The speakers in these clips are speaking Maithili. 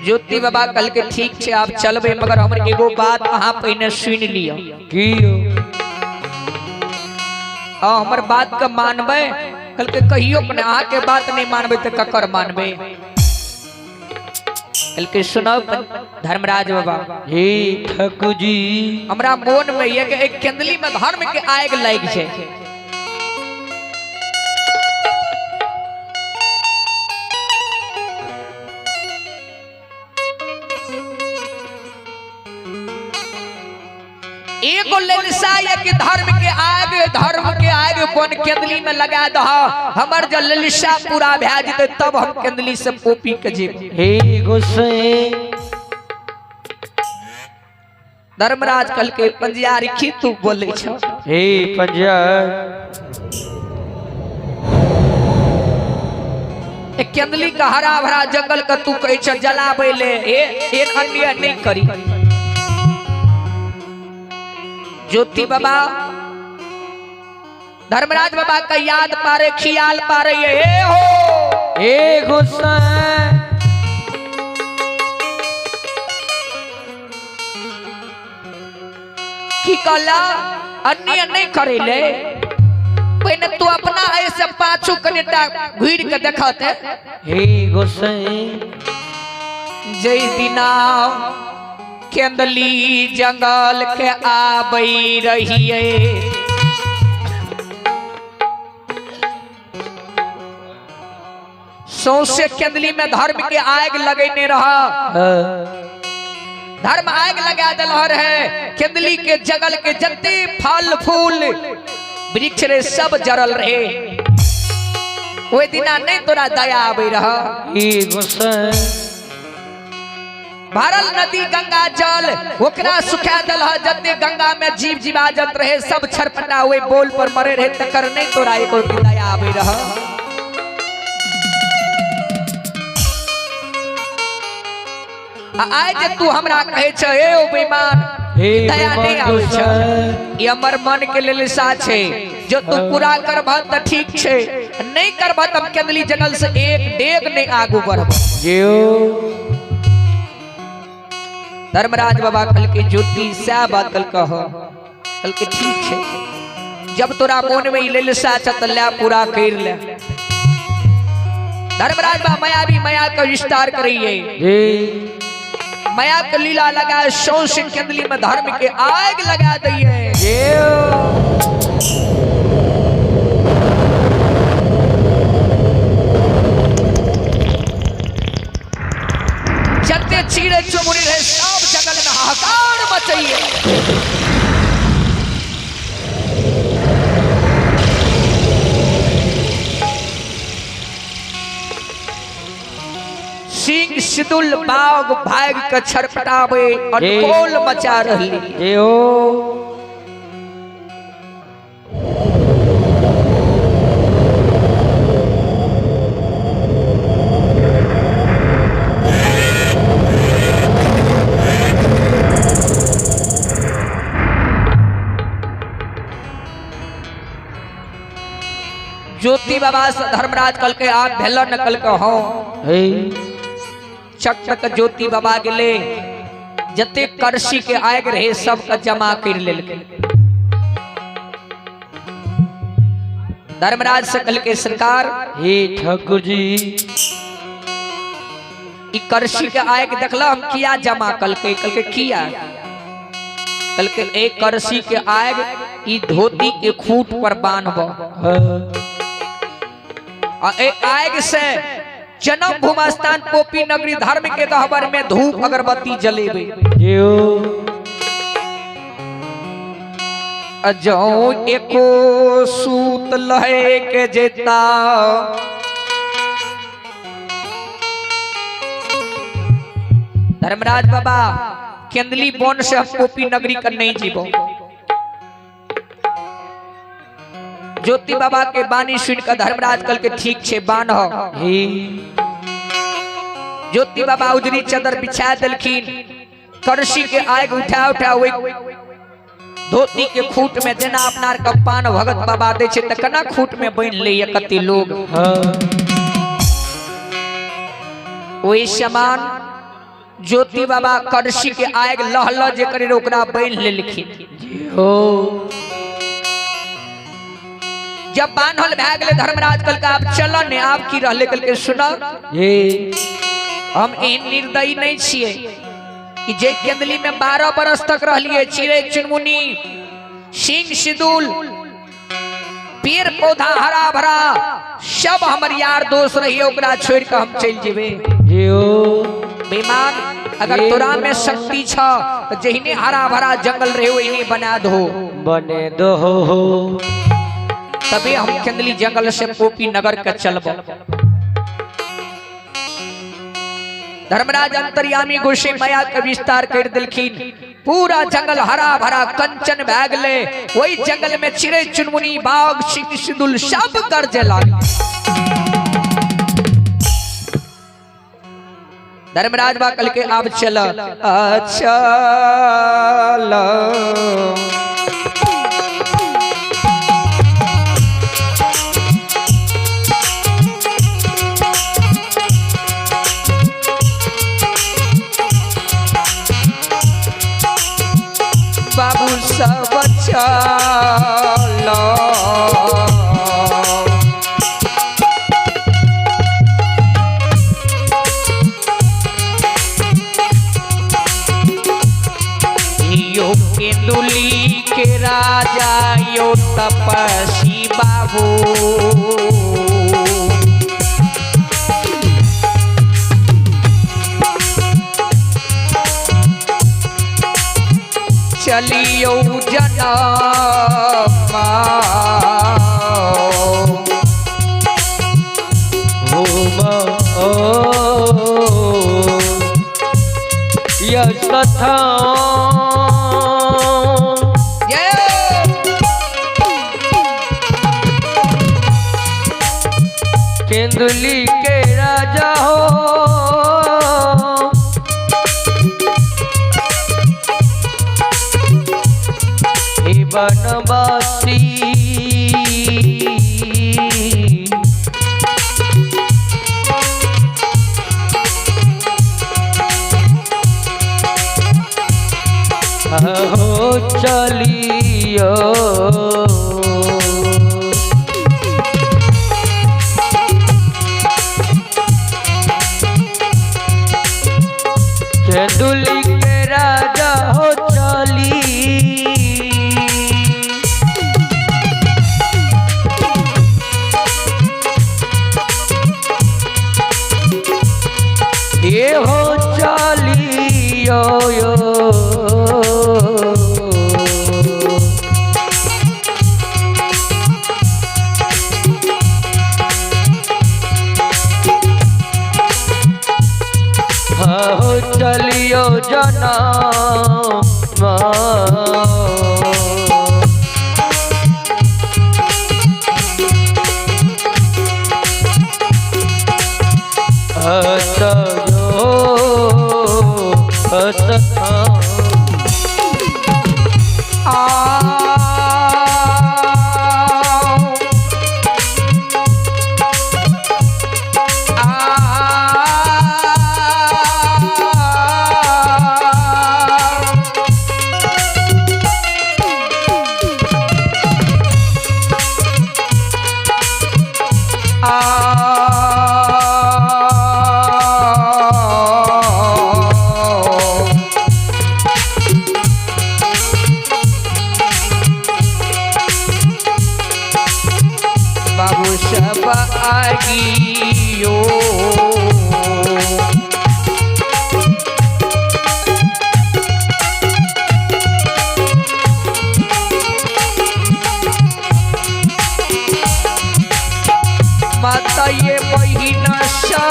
ज्योति बाबा कहलकै ठीक छै आब चलबै, मगर हमर एगो बात अहाँ पहिने सुनि लिअ। की यौ? आ हमर बात के मानबै? कहलकै कहियो के नहि, अहाँके बात नहि मानबै तऽ ककर मानबै? कहलकै सुनब धर्मराज बाबा। हे ठाकुर जी, हमरा मोन में ये कि एक केंदली में धर्म के आग लागि छै। एगो ललसा ये कि धर्म के आग, धर्म के आग बन केंदली में लगा दह, हमर जब ललसा पूरा भए जेतै तब हम केंदली से पोपी के जेब। हे गोसाई। धर्मराज कहलकै पंजियारी की तू बोलै छ? हे पंजियार, केंदली के हरा भरा जंगल के तू कहै छ जलाबै ले, ए एन अन्य नहीं करी। ज्योति बाबा धर्मराज बाबा का याद पारे, खियाल पारे, ये हो हे गोसाई। की कहला अन्य नहीं करे ले, पहिने तू अपना ऐसे पाछू कनिटा घुर के देखत। हे गोसाई। जय दिना केंदली जंगल के आबई रहिए, सौंसे केंदली में धर्म के आग लगेने रहा। धर्म आग लगा दिल रहे, केंदली के जंगल के जते फल फूल वृक्ष रे सब जरल रहे। ओहि दिना नहीं तोरा दया आबे रहा। हे गोसाई। भरल नदी गंगा जल ओकरा सुखा दिल, जते गंगा में जीव जीवाजत रहे सब छरपटा ओहि बोल पर मरे रहे, तकर नहीं तोरा एको दया आबे रहा। आइ जे तू हमरा कहै छ ए ओ बेईमान, हे दया नहीं आबै छ, ई हमर मन के ललसा छै, जो तू पूरा करबह तऽ ठीक छै, नहीं करबह तऽ हम केंदली जंगल से एक डेग नहीं आगू बढ़ब। धर्मराज बाबा कहलकै ज्योति सएह बात कहलकै हँ। कहलकै ठीक छै, जब तोरा मोन में ई ललसा छ तऽ ले पूरा कर ले। धर्मराज बा मायावी माया का विस्तार करिए, माया के लीला लगा सौंसे केंदली में धर्म के आग लगा दिए। जते चिड़ै चुनमुनी रहे सब जंगल में हाहाकार मचैये। सिंह सिदुल बाग भाग के छरपटावे अटकोल मचा रही। ज्योति बाबा से धर्मराज कल के आप भेल न कल के हो चक्र के ज्योति बाबा गेले, जते करसी के आग रहे सबके जमा कर लेलकै। धर्मराज से कहलकै सरकार, हे ठाकुर जी, ई करसी के आग देखला हम किया जमा कलकै? कहलकै किया? कहलकै एक करसी के आग ई धोती के खूट पर बान्हब आ ए आग से जन्म भूमि स्थान पोपी नगरी धर्म के गहबर में धूप अगरबत्ती जलेबे। जौ एको सूत लहे के जेता, धर्मराज बाबा केंदली वन से हम पोपी नगरी का नहीं जीवो। ज्योति बाबा के बानी सुन के धर्मराज कल के ठीक छे बान्ह। ज्योति बाबा उजरी चादर बिछा देलखिन, करसी के आग उठा उठा ओहि धोती के खूट में जेना अपना के पान भगत बाबा दै छै त केना खूट में बान्हि लैया कते लोग। ओहि समान ज्योति बाबा करसी के आग लह लह जे करे ओकरा बान्हि लेलखिन। जी हो। जब बान्हल भए गेलै धर्मराज कहलकै आब चल ने, आब की रहलै? कहलकै सुन जी। हम एहन निर्दयी नहीं छियै कि जे केंदली में 12 बरस तक रहलिए, चिड़ै चुनमुनी सिंह सिदुल पेड़ पौधा हरा भरा सब हमर यार दोस्त रहिए, ओकरा छोड़ के हम चलि जेबै। जी हो। बेईमान अगर तोरा में शक्ति छ तो जहिने हरा भरा जंगल रहे वही बना दो, बने दो हो, तभी हम केंदली जंगल से पोपी नगर के चलब। धर्मराज अंतर्यामी गोसाई माया के विस्तार कर दिलखिन, पूरा जंगल हरा भरा कंचन भए गेलै। वही जंगल में चिड़ै चुनमुनी बाघ सिंह सिदुल सब गरजे लागल। धर्मराज बा कल के आब चल चल। बाबू सब चल। यो केंदुली के राजा यो तपसी बाबू, चलियो जनाबा। होम ओ यथा केंदुली के राजा हो, हे बनवासी हो चलियो। केंदुली के राजा हो चली, ये हो चलियो यो। हो चलियो जना। बाबू सब आगियो माता ये महीना सा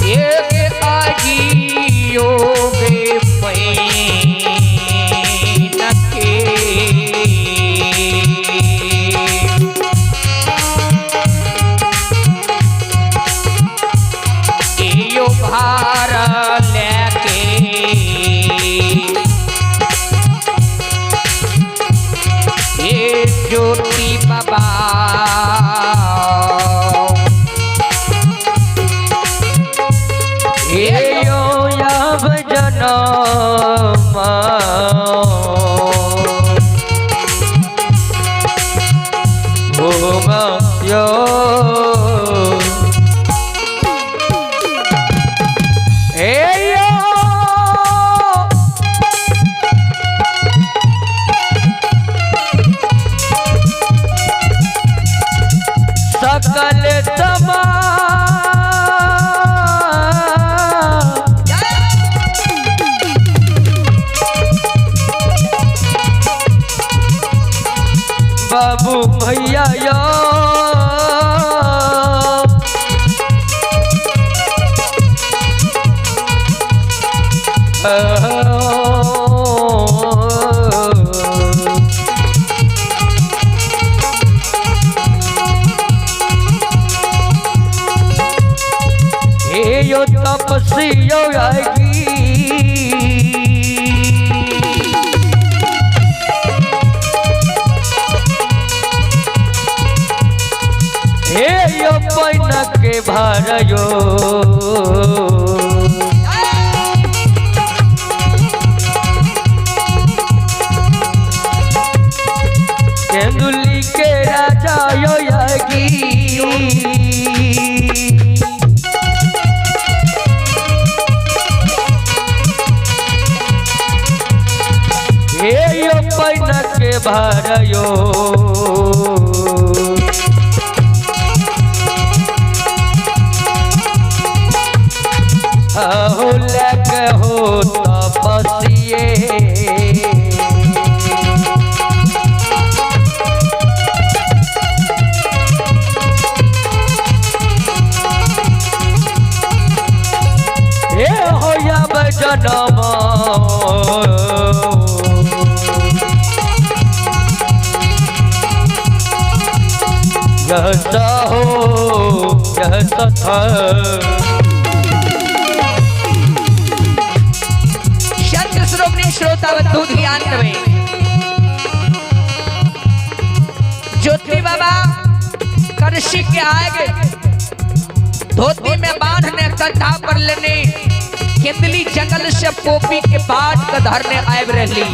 एक आगियो गे। ज्योति बाबा। हे यो याव जनमा भूम यो हे यो सकल समा बाबू भैया यो हे यो तपस्वी यो आएगी। हे यो पैन के भारयो केंदुली के राजा यो यागी। हे यो पैन के भारयो हो लग हो तपसिए। हे हो या जनम यह हो यह सथा। श्रोमणी श्रोता बंधु ध्यान देवे। ज्योति बाबा करशी के आगे धोती में बांधने कंधा पर लेने केंदली जंगल से पोपी के बाट के धरने आए रही।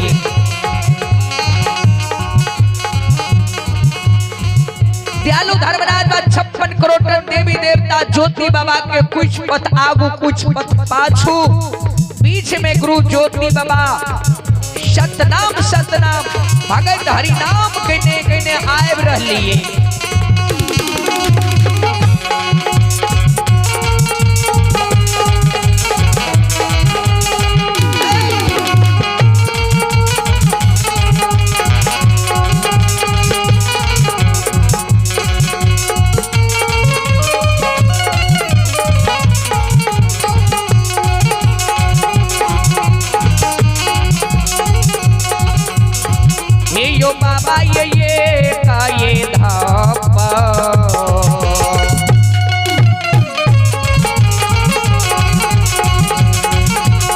दयालु धर्मराज बा 56 करोड़ देवी देवता ज्योति बाबा के कुछ पथ आगू कुछ पथ पाछू, बीच में गुरु ज्योति बाबा सतनाम सतनाम भगत हरि नाम कहने कहने आए रही। यो बाबा ये का ये धापा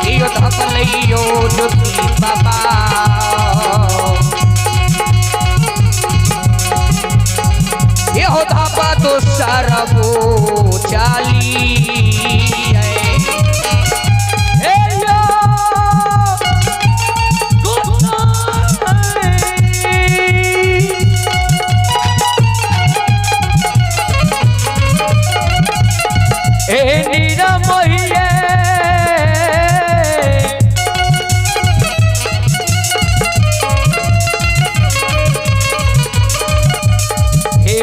यो धाप लइयो ज्योति बाबा। ये हो धापा तो सारा वो चाली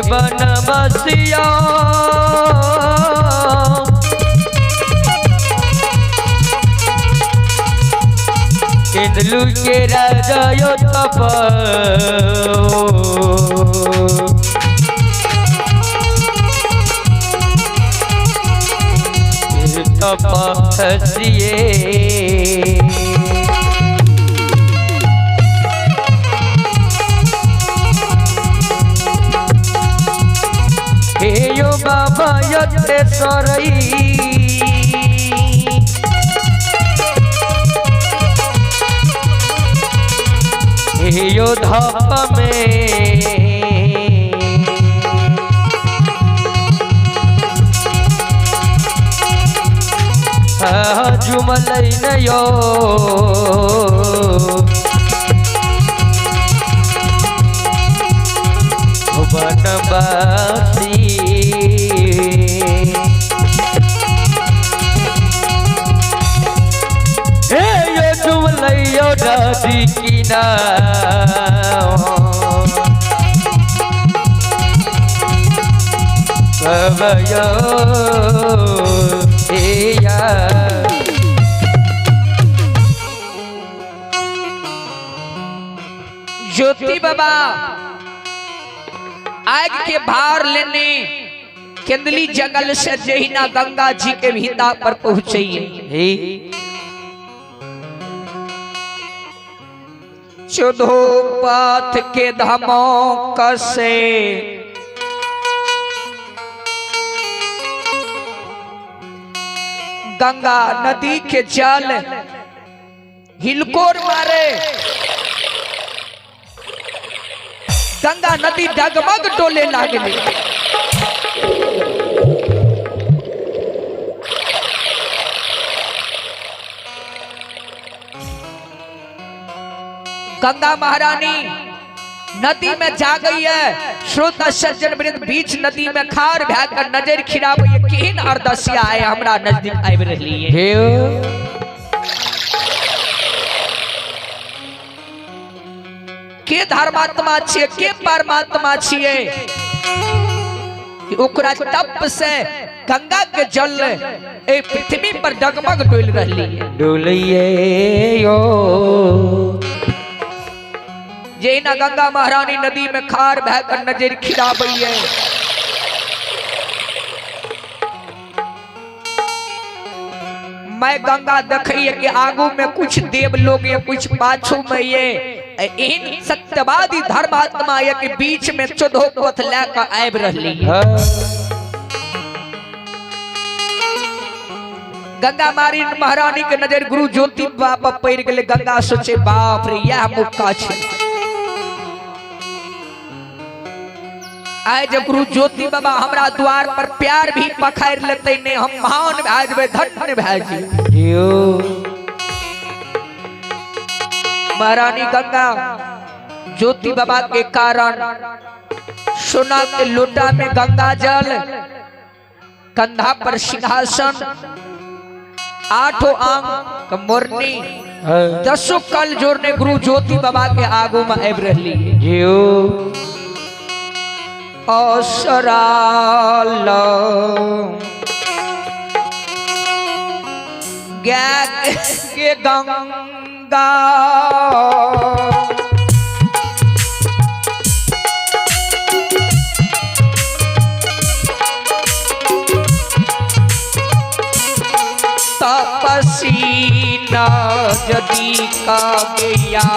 बनबसिया केंदलू के राजा यो तप तप हसिए। हे यो बाबा यते सरई हे यो धप में झुमलै न यो बनवासी। हे यो झुमलै यो नदी किनार कवयो हे या। ज्योति बाबा आग के भार लेने केंदली जंगल से जहिना गंगा जी के भीता पर पहुंचे। हे चौदहो पथ के धमो कसे गंगा नदी के जल हिलकोर मारे, गंगा नदी डगमग डोले लागले। गंगा महारानी नदी में जा गई है। श्रोता सज्जन वृंद बीच नदी में खार भै कर नजर खिराबै केहन अरदसिया आए हमरा नजदीक आबि रहली है। हे के धर्मात्मा छियै, के परमात्मा छियै कि ओकरा तप से गंगा के जल ए पृथ्वी पर डगमग डोल रहली है। डोलिए यो जहिना गंगा महारानी नदी में खार भै कर नजर खिराबै है, मैं गंगा देखिए कि आगू में कुछ देव लोग ये कुछ पाछू में ये एहन सत्यवादी धर्मात्मा ये कि बीच में चौदह पथ लेकर आबि रहली है। गंगा मारी महारानी के नजर गुरु ज्योति बाबा पड़ गए। गंगा सोचे बाप रे यह मुक्का छे। आए जब गुरु ज्योति बाबा हमरा द्वार पर प्यार भी पखार लेते ने हम महान भए जेबै, धन्य भए जेबै। महारानी गंगा ज्योति बाबा के कारण सोना के लोटा में गंगा जल, कंधा पर सिंहासन, आठों आंग मोरनी, दसों कल जोड़ने गुरु ज्योति बाबा के आगू में आबि रहली। असराल के गंगा तपसीना जदी का गया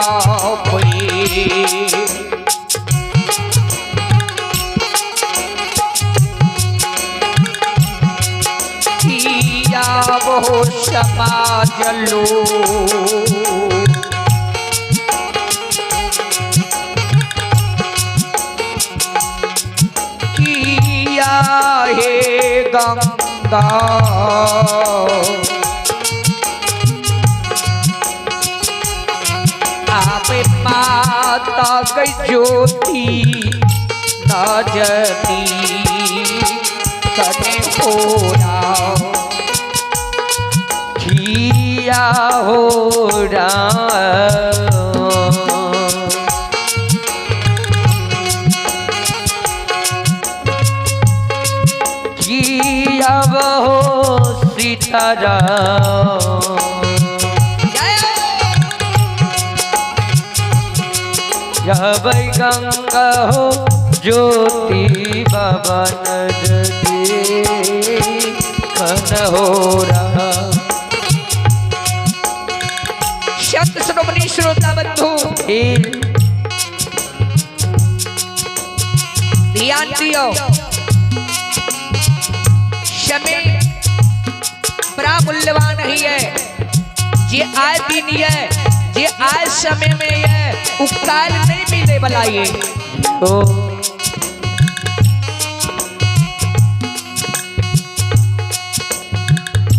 वो समाज लो। किया हे गंगा आप माता गई ज्योति नजती कने हो राम किया हो राम किया हो सीताराम जब गंगा हो ज्योति बाबा नजदी कन हो राम। संत श्रोमणी श्रोता बंधु ध्यान दियो, समय बड़ा मूल्यवान ही है। जे आए दिन है, जे आए समय में है, उ काल नहीं मिले वाला ये। तो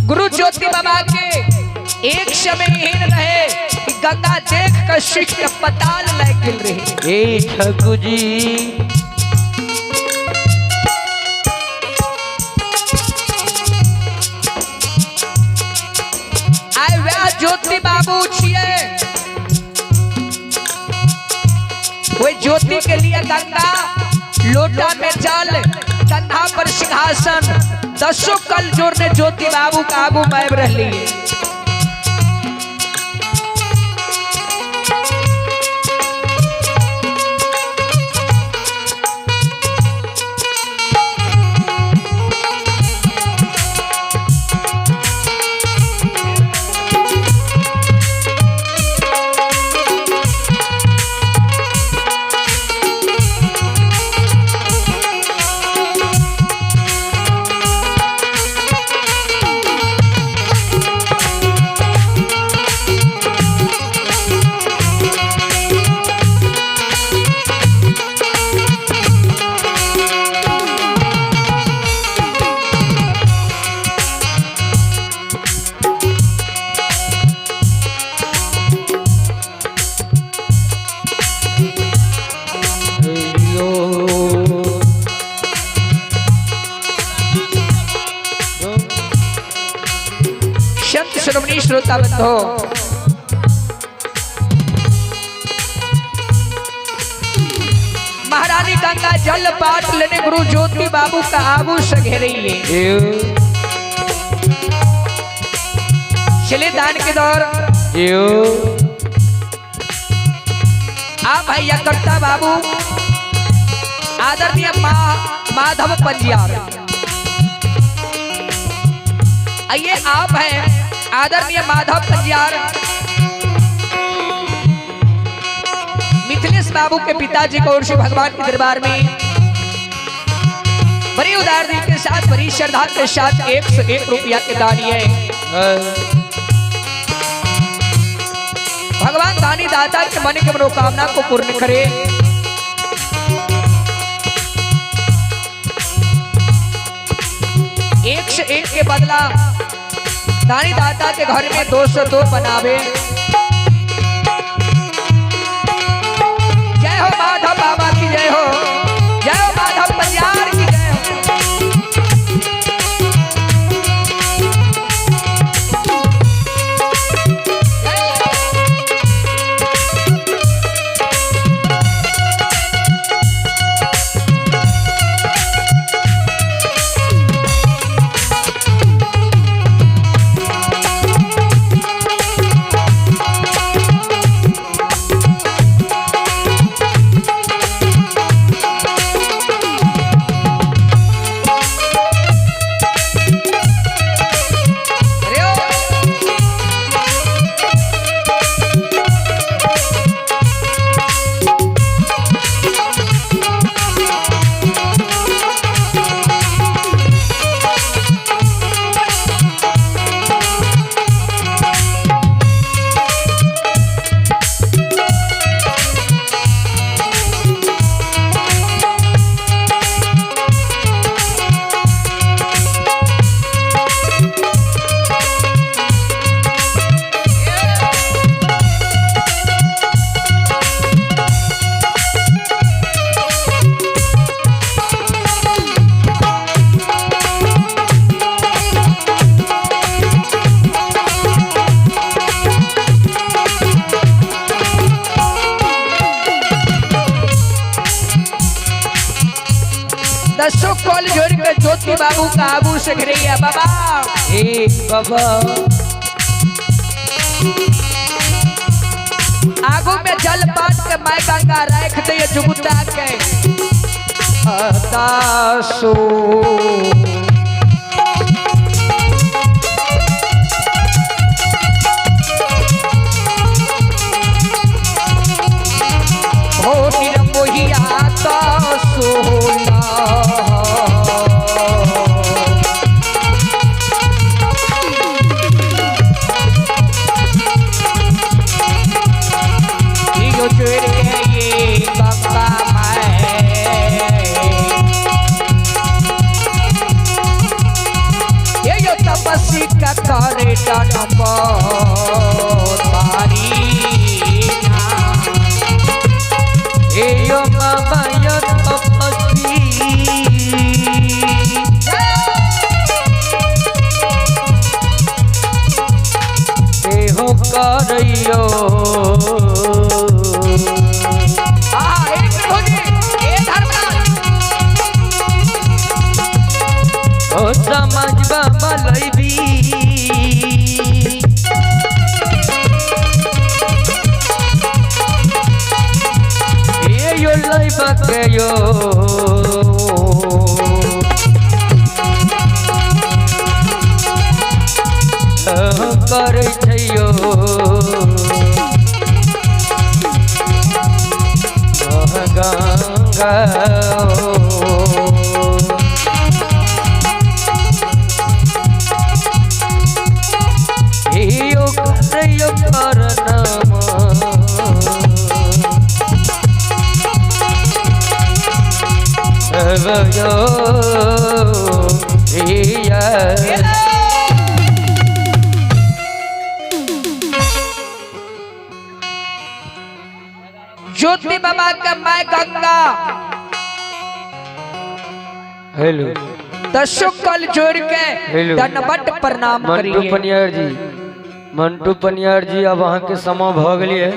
गुरु ज्योति बाबा एक समय एहन रहे कि गंगा देख कर सीख के पताल लाग गेल रहे। ए ठाकुर जी। आइ वएह ज्योति बाबू छियै, ओहि ज्योति के लिए गंगा लोटा में जल, कंधा पर सिंहासन, दसों कल जोड़ने ज्योति बाबू के आगू में आबि रहली। संत श्रोमणी श्रोता बंधो, महारानी गंगा जल पाट लेने गुरु ज्योति बाबू का आबू से घेरे। चले दान के दौर। आप भैया करता बाबू आदरणीय माधव पंजियार, आइए आप हैं आदरणीय माधव पंजियार, मिथिलेश बाबू के पिताजी को ओर से भगवान के दरबार में बड़ी उदार दिल के साथ, बड़ी श्रद्धा के साथ 101 रुपया के दानी है। भगवान दानी दाता के मन के मनोकामना को पूर्ण करे। एक से एक के बदला दानी दाता के घर में 202 बनावे। जय हो माधव बाबा की जय हो, जय हो माधव पंजियार की जय हो। अरे ओ। दसों कॉल जोड़ के ज्योति बाबू का आबू से घिरैया बाबा। ए बाबा आगू में जल पाट के माय गंगा रख दे जुगुता के अतासो। हो निरमोहिया तासोला। यो चोर के ये गंगा माए, ये यो तपस्वी का करे डनप। दैव के यो करै छै यो गंगा यो करयो करनाम यो प्रिया। ज्योति बाबा के my Ganga. Hello. दसो कल जोड़ के हेलो। दंडवत प्रणाम मंटू करिए। पनियार जी, मंटू पनियार जी, अब अहाँ के समय भ गेलिए,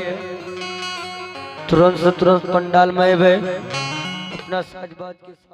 तुरंत से तुरंत पंडाल में अबे अपना साज बाज के साथ।